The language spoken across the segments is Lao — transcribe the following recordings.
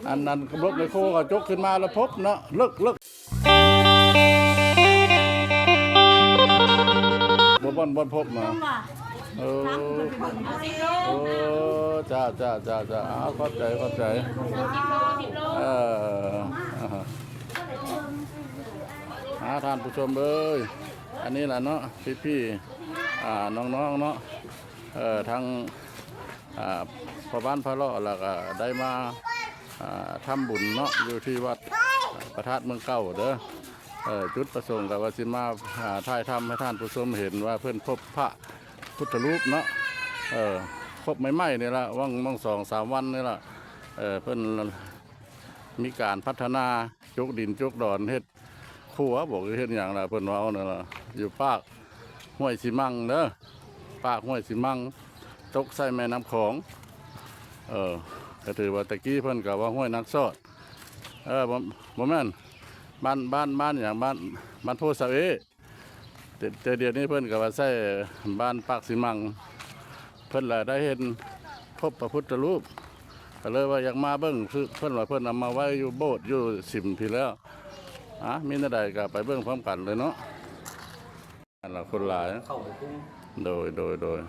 ອັນນັ້ນລົດແມັກໂຄເຂົາຈົກຂຶ້ນມາແລ້ວພົບເນາະ ເລິກໆ ບໍ່ບ່ອນ ບ່ອນພົບເນາະ. ເອີ ເອີ ຈ້າ ຈ້າ ຈ້າ ຈ້າ ເອົາ ຂອບໃຈ ຂອບໃຈ. ເອີ ອ່າ ທ່ານຜູ້ຊົມເອີຍ ອັນນີ້ລະເນາະ ພີ່ໆ ອ່າ ນ້ອງໆ ເນາະ ເອີ ທາງ ອ່າ ພໍ່ບ້ານພະເລາະ ແລ້ວກໍໄດ້ມາ ອ່າ ທຳບຸນເນາະ ຢູ່ທີ່ວັດພະທາດເມືອງເກົ່າເດີ. ເອີ ຈຸດປະສົງກໍວ່າຊິມາ ອ່າ ຖ່າຍທຳໃຫ້ທ່ານຜູ້ຊົມເຫັນວ່າເພິ່ນພົບພະພຸດທະຮູບເນາະ ເອີ ພົບໃໝ່ໆ ນີ້ລະ ຫວ່າງ ຫວ່າງສອງສາມວັນນີ້ລະ ເອີ ເພິ່ນມີການພັດທະນາ ຈົກດິນຈົກດອນ ເຮັດຂົວບໍ ເຮັດຫຍັງລະ ເພິ່ນເວົ້ານັ້ນລະ ຢູ່ປາກຫ້ວຍສີມັງເດີ ປາກຫ້ວຍສີມັງ ຕົກໃສ່ແມ່ນ້ຳຂອງ. ເອີ ກໍຖືວ່າແຕ່ກີ້ເພິ່ນກໍວ່າຫ້ວຍນາງຊອດ ເອີ ບໍ່ ບໍ່ແມ່ນ ບ້ານ ບ້ານ ບ້ານຫຍັງ ບ້ານ ບ້ານໂພຊາເອ ແຕ່ ແຕ່ດຽວນີ້ເພິ່ນກໍວ່າໃຊ້ບ້ານປາກສີມັງ. ເພິ່ນລະໄດ້ເຫັນພົບພະພຸດທະຮູບ ກໍເລີຍວ່າຢາກມາເບິ່ງ ຄືເພິ່ນວ່າເພິ່ນເອົາມາໄວ້ຢູ່ໂບດຢູ່ສິມພີ້ແລ້ວ. ອາ ມີແນວໃດກໍໄປເບິ່ງພ້ອມກັນເລີຍເນາະ. ອັນລະຄົນຫຼາຍ ເຂົ້າບໍ່ຄຸມ. ໂດຍ ໂດຍ ໂດຍ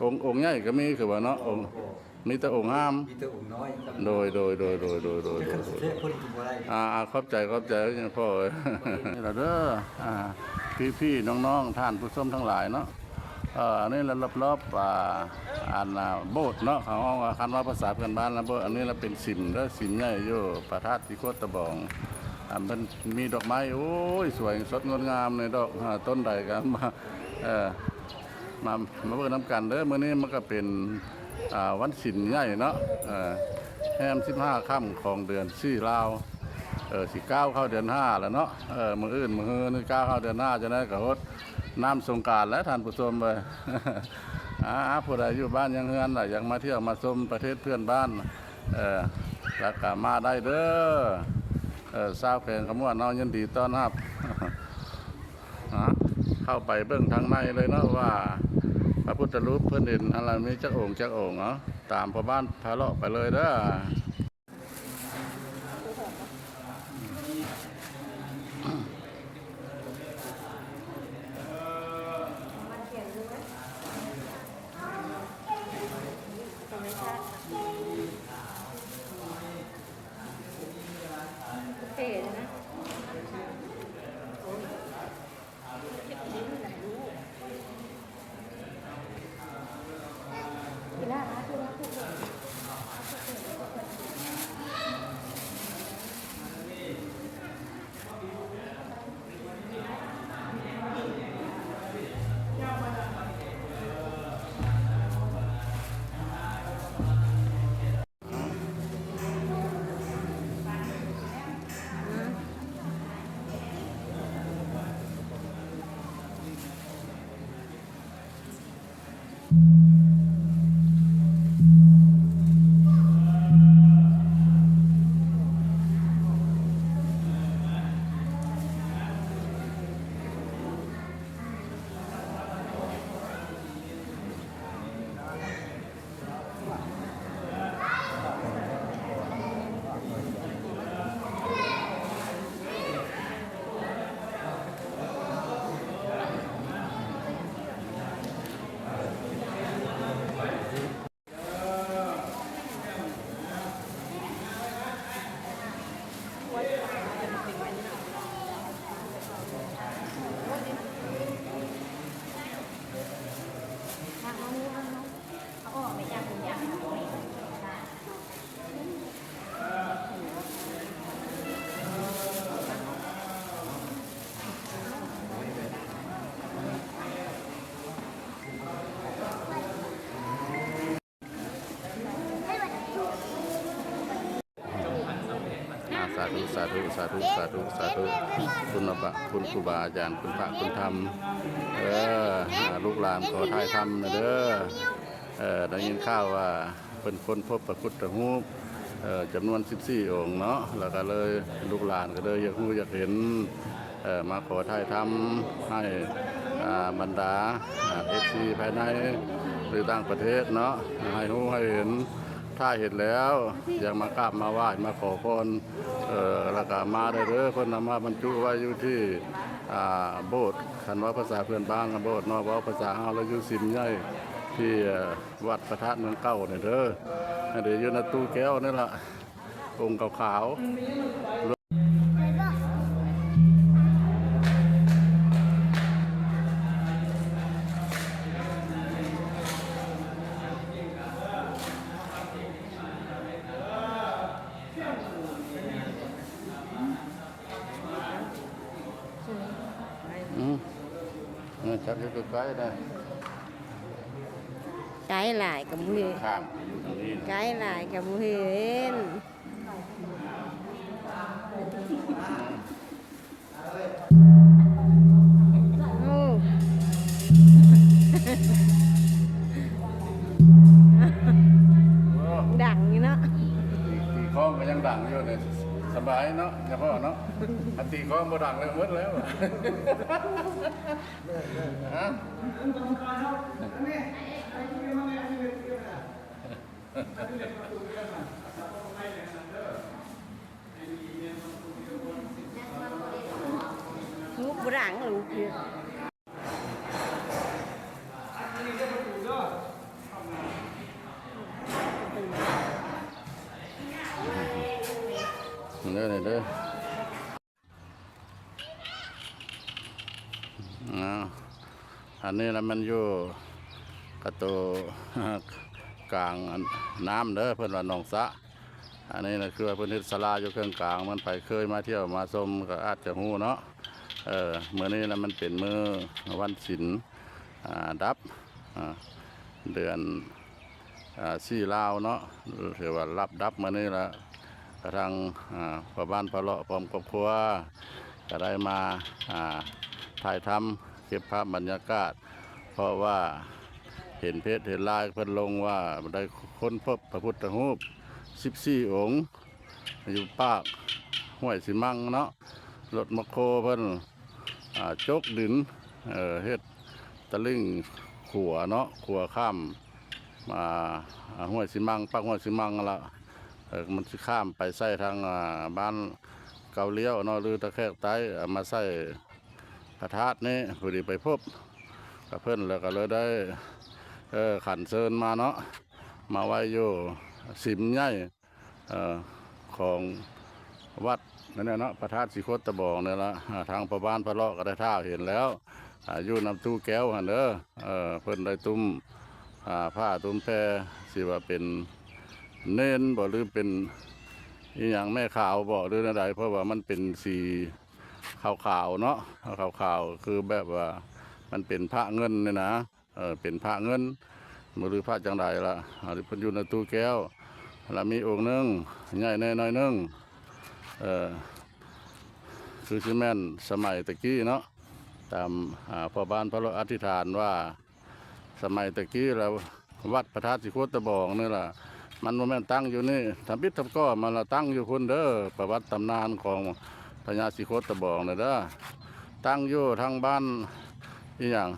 ອົງ ອົງໃຫຍ່ກໍມີຄືວ່າເນາະ ອົງ ບໍ່ ມີແຕ່ອົງງາມ ມີແຕ່ອົງນ້ອຍ. ໂດຍ ໂດຍ ໂດຍ ເພິ່ນກໍບໍ່ໄດ້. ອ່າ ຂອບໃຈ ຂອບໃຈພໍ່ເອີຍ ນີ້ລະເດີ ອ່າ ພີ່ໆ ນ້ອງໆ ທ່ານຜູ້ຊົມທັງຫຼາຍເນາະ. ເອີ ອັນນີ້ລະລອບໆ ອ່າ ອັນ ອ່າ ໂບດເນາະ ເຂົາຮ້ອງວ່າ ຄັນວ່າພາສາເພື່ອນບ້ານລະໂບດ. ອັນນີ້ລະເປັນສິມເດີ ສິມໃຫຍ່ຢູ່ພະທາດທີ່ໂຄດຕະບອງ. ອັນເພິ່ນມີດອກໄມ້ ໂອ້ຍ ສວຍສົດງົດງາມໃນດອກ ອ່າ ຕົ້ນໃດກໍມາ ເອີ ມາ ມາເບິ່ງນຳກັນເດີ. ມື້ນີ້ມັນກໍເປັນ ອ່າ ວັນສິນໃຫຍ່ເນາະ ເອີ ແຮມສິບຫ້າຄ່ຳຂອງເດືອນສີ່ລາວ ເອີ ຊິກ້າວເຂົ້າເດືອນຫ້າແລ້ວເນາະ. ເອີ ມື້ອື່ນມື້ຮືນີ້ກ້າວເຂົ້າເດືອນຫ້າ ຈັ່ງໃດກໍຫົດນ້ຳສົງການແລ້ວທ່ານຜູ້ຊົມເອີຍ. ອ່າ ຜູ້ໃດຢູ່ບ້ານຍັງເຮືອນລະ ຢາກມາທ່ຽວມາຊົມປະເທດເພື່ອນບ້ານ ເອີ ລະກະມາໄດ້ເດີ. ເອີ ຊາວແຂວງຄຳມ່ວນເຮົາຍິນດີຕ້ອນຮັບ. ເຂົ້າໄປເບິ່ງທາງໃນເລີຍເນາະ ວ່າພະພຸດທະຮູບເພິ່ນເຫັນອັນລະມີຈັກອົງຈັກອົງ. ເອົາ ຕາມພໍ່ບ້ານພາເລາະໄປເລີຍເດີ. ອ່າ ສາທຸ ສາທຸ ສາທຸ ສາທຸ ສາທຸ ຄຸນພະ ຄຸນຄູບາອາຈານ ຄຸນພະ ຄຸນທຳ ເອີ ອ່າ ລູກຫຼານຂໍຖ່າຍທຳແດ່ເດີ. ເອີ ໄດ້ຍິນຂ່າວວ່າເພິ່ນຄົ້ນພົບພະພຸດທະຮູບ ເອີ ຈຳນວນສິບສີ່ອົງເນາະ ແລ້ວກໍເລີຍ ລູກຫຼານກໍເລີຍຢາກຮູ້ຢາກເຫັນ ເອີ ມາຂໍຖ່າຍທຳໃຫ້ ອ່າ ບັນດາ ອ່າ ເອັຟຊີ ພາຍໃນ ຫຼື ຕ່າງປະເທດເນາະ ໃຫ້ຮູ້ໃຫ້ເຫັນ ຖ້າເຫັນແລ້ວ ຢາກມາກາບມາໄຫວ້ມາຂໍພອນ ເອີ ແລ້ວກະມາໄດ້ເດີ ເພິ່ນນຳມາບັນຈຸໄວ້ຢູ່ທີ່ ອ່າ ໂບດ ຄັນເວົ້າພາສາເພື່ອນບ້ານໂບດເນາະ ເວົ້າພາສາເຮົາລະຢູ່ສິມໃຫຍ່ ທີ່ ເອີ ວັດພະທາດເມືອງເກົ່ານີ້ເດີ ອັນນີ້ຢູ່ໃນຕູ້ແກ້ວນີ້ລະ ອົງຂາວໆ. ອືມ ຈັບຢູ່ໃກ້ໆ ໄດ້ ໄກຫຼາຍກໍບໍ່ເຫັນ ຂ້າມຢູ່ທາງນີ້ນະ ໄກຫຼາຍກໍບໍ່ເຫັນ. ໂອ້ ດັງຢູ່ເນາະ ຕີ ຕີກ້ອງກໍຍັງດັງຢູ່ນີ້ ສະບາຍເນາະ ຍາພໍ່ເນາະ ຄັນຕີກ້ອງບໍ່ດັງເລີຍໝົດແລ້ວ ຮະ. ລູກບໍ່ດັງ ລູກຢູ່ ເດີ ນີ້ເດີ. ອ່າ ອັນນີ້ລະແມ່ນຢູ່ກະໂຕກາງ ອັນ ນ້ຳເດີ ເພິ່ນວ່າໜອງສະ ອັນນີ້ລະຄືວ່າເພິ່ນເຮັດສາລາຢູ່ເຄິ່ງກາງ ມັນໃຜເຄີຍມາທ່ຽວມາຊົມກໍອາດຈະຮູ້ເນາະ ເອີ ມື້ນີ້ລະມັນເປັນມື້ວັນສິນ ອ່າ ດັບ ອ່າ ເດືອນ ອ່າ ສີ່ລາວເນາະ ຖືວ່າລັບດັບມື້ນີ້ລະ ກະທັງ ອ່າ ພໍ່ບ້ານພະເລາະພ້ອມຄອບຄົວ ກະໄດ້ມາ ອ່າ ຖ່າຍທຳເກັບພາບບັນຍາກາດ ເພາະວ່າເຫັນເພຈເຫັນລາຍເພິ່ນລົງວ່າໄດ້ຄົ້ນພົບພະພຸດທະຮູບສິບສີ່ອົງ ຢູ່ປາກຫ້ວຍສີມັງເນາະ ລົດແມັກໂຄເພິ່ນ ອ່າ ຈົກດິນ ເອີ ເຮັດຕະລິ່ງຂົວເນາະ ຂົວຂ້າມ ອ່າ ຫ້ວຍສີມັງ ປາກຫ້ວຍສີມັງຫັ້ນລະ ເອີ ມັນຊິຂ້າມໄປໃສ່ທາງ ອ່າ ບ້ານເກົາລ້ຽວເນາະ ຫຼືຕາແຂກໃຕ້ ເອົາມາໃສ່ພະທາດນີ້ ພໍດີໄປພົບກັບເພິ່ນ ແລ້ວກໍເລີຍໄດ້ ເອີ ຂັນເຊີນມາເນາະ ມາໄວ້ຢູ່ສິມໃຫຍ່ ເອີ ຂອງວັດນັ້ນແຫຼະເນາະ ພະທາດສີໂຄດຕະບອງນີ້ລະ ອ່າ ທາງພໍ່ບ້ານພະເລາະກໍໄດ້ຖ້າເຫັນແລ້ວ ອ່າ ຢູ່ນຳຕູ້ແກ້ວຫັ້ນເດີ ເອີ ເພິ່ນໄດ້ຕຸ້ມ ອ່າ ຜ້າຕຸ້ມແພ ຊິວ່າເປັນເນນບໍ ຫຼືເປັນອີ່ຫຍັງແມ່ຂາວບໍ ຫຼືແນວໃດ ເພາະວ່າມັນເປັນສີຂາວໆເນາະ ຂາວໆ ຄືແບບວ່າມັນເປັນພະເງິນນີ້ນະ. ເອີ ເປັນພະເງິນ ບໍ່ ຫຼືພະຈັ່ງໃດລະ ອັນນີ້ເພິ່ນຢູ່ໃນຕູ້ແກ້ວ ລະມີອົງໜຶ່ງ ໃຫຍ່ແດ່ໜ້ອຍໜຶ່ງ ເອີ ຄືຊິແມ່ນສະໄໝແຕ່ກີ້ເນາະ ຕາມ ອ່າ ພໍ່ບ້ານພະເລາະອະທິຖານວ່າ ສະໄໝແຕ່ກີ້ລະ ວັດພະທາດສີໂຄດຕະບອງນີ້ລະ ມັນບໍ່ແມ່ນຕັ້ງຢູ່ນີ້ ທຳອິດທຳກໍມັນລະຕັ້ງຢູ່ພຸ້ນເດີ ປະຫວັດຕຳນານຂອງພະຍາສີໂຄດຕະບອງນີ້ເດີ ຕັ້ງຢູ່ທາງບ້ານ ອີ່ຫຍັງ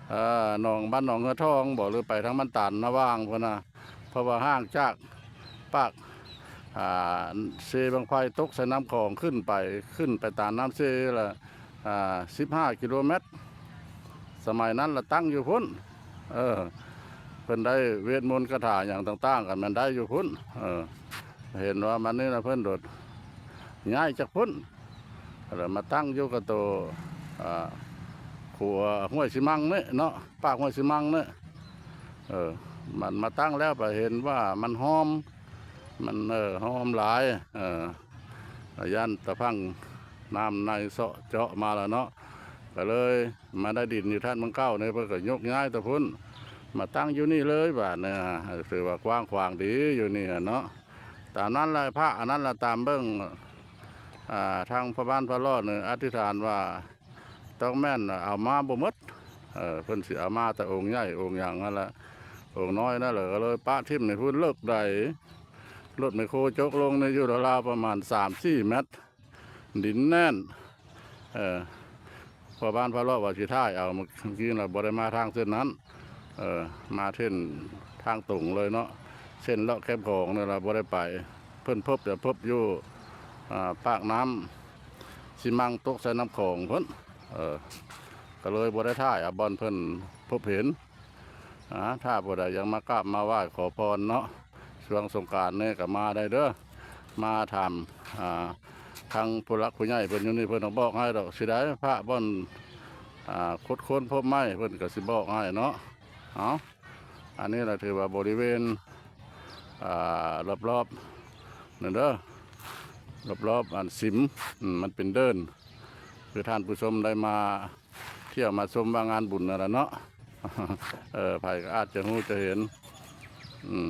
ເອີ ໜອງ ບ້ານໜອງເຮືອທອງບໍ ຫຼືໄປທາງບ້ານຕານນາຫວ່າງພຸ້ນນະ ເພາະວ່າຫ່າງຈາກປາກ ອ່າ ເຊບັ້ງໄຟຕົກໃສ່ນ້ຳຂອງຂຶ້ນໄປ ຂຶ້ນໄປຕາມນ້ຳເຊລະ ອ່າ ສິບຫ້າກິໂລແມັດ ສະໄໝນັ້ນລະຕັ້ງຢູ່ພຸ້ນ ເອີ ເພິ່ນໄດ້ເວດມົນຄາຖາຫຍັງຕ່າງໆ ກໍແມ່ນໄດ້ຢູ່ພຸ້ນ ເອີ ເຫັນວ່າມັນນີ້ລະ ເພິ່ນໂດດຍ້າຍຈາກພຸ້ນ ລະມາຕັ້ງຢູ່ກະໂຕ ອ່າ ຂົວຫ້ວຍສີມັງນີ້ເນາະ ປາກຫ້ວຍສີມັງນີ້ ເອີ ມັນມາຕັ້ງແລ້ວໄປເຫັນວ່າມັນຫອມ ມັນ ເອີ ຫອມຫຼາຍ ເອີ ຢ້ານຕາພັງນ້ຳໃນເຊາະເຈາະມາລະເນາະ ກະເລີຍມາໄດ້ດິນຢູ່ທາດເມືອງເກົ່ານີ້ ເພິ່ນກະຍົກຍ້າຍຕາພຸ້ນ ມາຕັ້ງຢູ່ນີ້ເລີຍບາດນີ້ ຖືວ່າກວ້າງຂວາງດີຢູ່ນີ້ຫັ້ນເນາະ. ຕາມນັ້ນແຫຼະ ພະອັນນັ້ນລະຕາມເບິ່ງ ອ່າ ທາງພໍ່ບ້ານພະລອດນີ້ອະທິຖານວ່າ ຕ້ອງແມ່ນເອົາມາບໍ່ໝົດ ເອີ ເພິ່ນຊິເອົາມາແຕ່ອົງໃຫຍ່ອົງຫຍັງຫັ້ນລະ ອົງນ້ອຍນັ້ນລະ ກໍເລີຍປະຖິ້ມໃນພຸ້ນເລິກໃດ ລົດແມັກໂຄຈົກລົງນີ້ຢູ່ລາວໆປະມານສາມສີ່ແມັດ ດິນແໜ້ນ ເອີ ພໍ່ບ້ານພະລອດວ່າຊິຖ່າຍເອົາ ເມື່ອກີ້ລະບໍ່ໄດ້ມາທາງເສັ້ນນັ້ນ ເອີ ມາເສັ້ນທາງຕົງເລີຍເນາະ ເສັ້ນເລາະແຄມຂອງນີ້ລະບໍ່ໄດ້ໄປ. ເພິ່ນພົບຈະພົບຢູ່ ອາ ປາກນ້ຳຊີມັງ ຕົກໃສ່ນ້ຳຂອງພຸ້ນ. ເອີ ກໍເລີຍບໍ່ໄດ້ຖ່າຍເອົາບ່ອນເພິ່ນພົບເຫັນ. ອາ ຖ້າຜູ້ໃດຢາກມາກາບມາໄຫວ້ຂໍພອນເນາະ ຊ່ວງສົງການນີ້ກໍມາໄດ້ເດີ ມາຖາມ ອາ ທາງຜູ້ຫຼັກຜູ້ໃຫຍ່ເພິ່ນຢູ່ນີ້ ເພິ່ນຕ້ອງບອກໃຫ້ດອກ ຊິໄດ້ພະບ່ອນ ອາ ຂຸດຄົ້ນພົບໃໝ່ ເພິ່ນກໍຊິບອກໃຫ້ເນາະ. ເອົາ ອັນນີ້ລະຖືວ່າບໍລິເວນ ອາ ລອບໆ ນັ້ນເດີ ລອບໆ ອັນສິມ ອືມ ມັນເປັນເດີ່ນ ຄືທ່ານຜູ້ຊົມໄດ້ມາທ່ຽວມາຊົມວ່າງານບຸນນັ້ນລະເນາະ. ເອີ ໃຜກໍອາດຈະຮູ້ຈະເຫັນ ອືມ